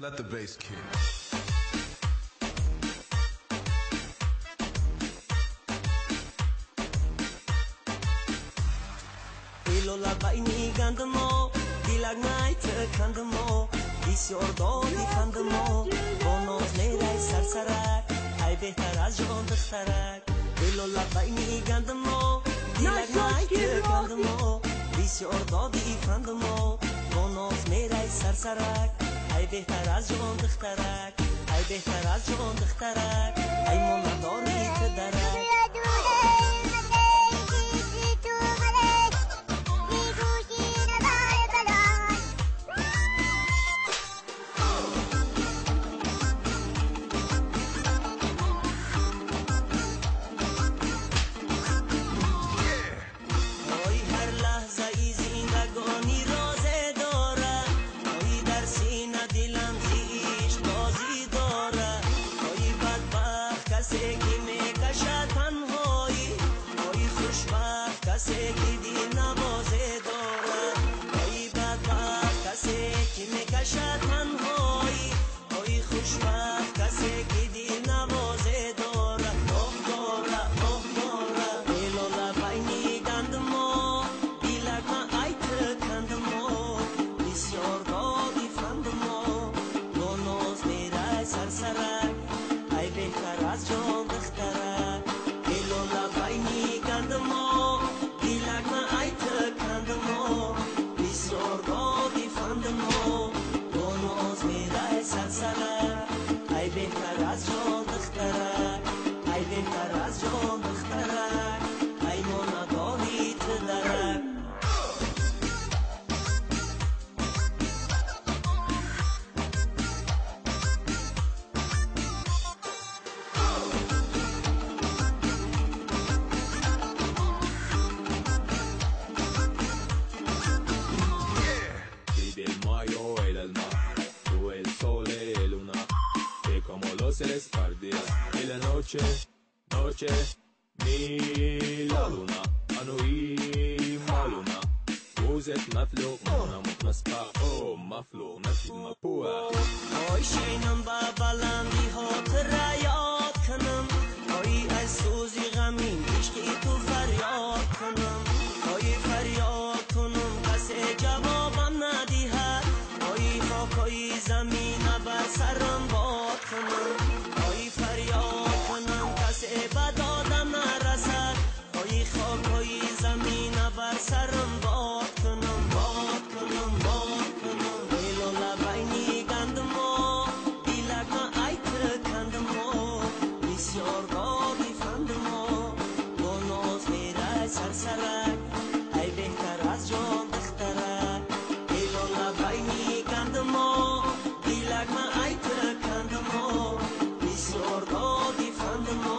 Let the bass kick. Лола байни гандимо, дилак найтикандимо, бисёр доди фандимо, бо ноз мерай сарсарак, ай беҳтар аз ҷон духтарак. Лола байни гандимо, дилак найтикандимо, бисёр доди фандимо, бо ноз мерай сарсарак, ай беҳтар аз ҷон духтарак, ай беҳтар аз ҷон духтарак, ай мо надори ту дарак. Noche, mi la luna, anui maluna. Uzet maflo, mona mutnaspa, oh maflo, nafil mapua. Oy şeynam babalandi hotra yod kunum, oy az so'zi g'amin ishqi tu faryod kunum, oy faryod kunum qase javobam nadihad, oy xokoy zamina bar sarim bod kunum, oy faryod kunum qase badodam narasad, oy xokoy zamina bar sarim bod kunum, bod kunum, bod kunum. Lola bayni gandimo, dilakma aytikandimo, bisyor dodi fandimo, бо ноз мерай сарсарак, ай беҳтар аз ҷон духтарак. Лола байни гандимо, дилакма айтикандимо, бисёр доди фандимо,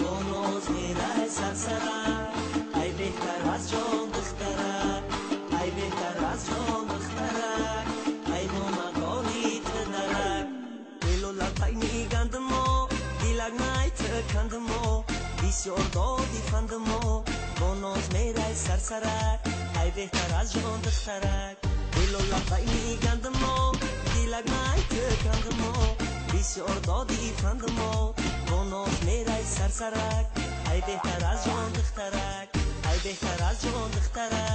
бо ноз мерай сарсарак, ай беҳтар аз ҷон духтарак, ай беҳтар аз ҷон духтарак, ай момадори ту дарак. Лола байни гандимо, дилак найтикандимо, бисёр доди фандимо, бо ноз мерай сарсарак, ай беҳтар аз ҷон духтарак. Лола байни гандимо, дилак найтикандимо, бисёр доди фандимо, бо ноз мерай сарсарак, ай беҳтар аз ҷон духтарак, ай беҳтар аз ҷон духтарак.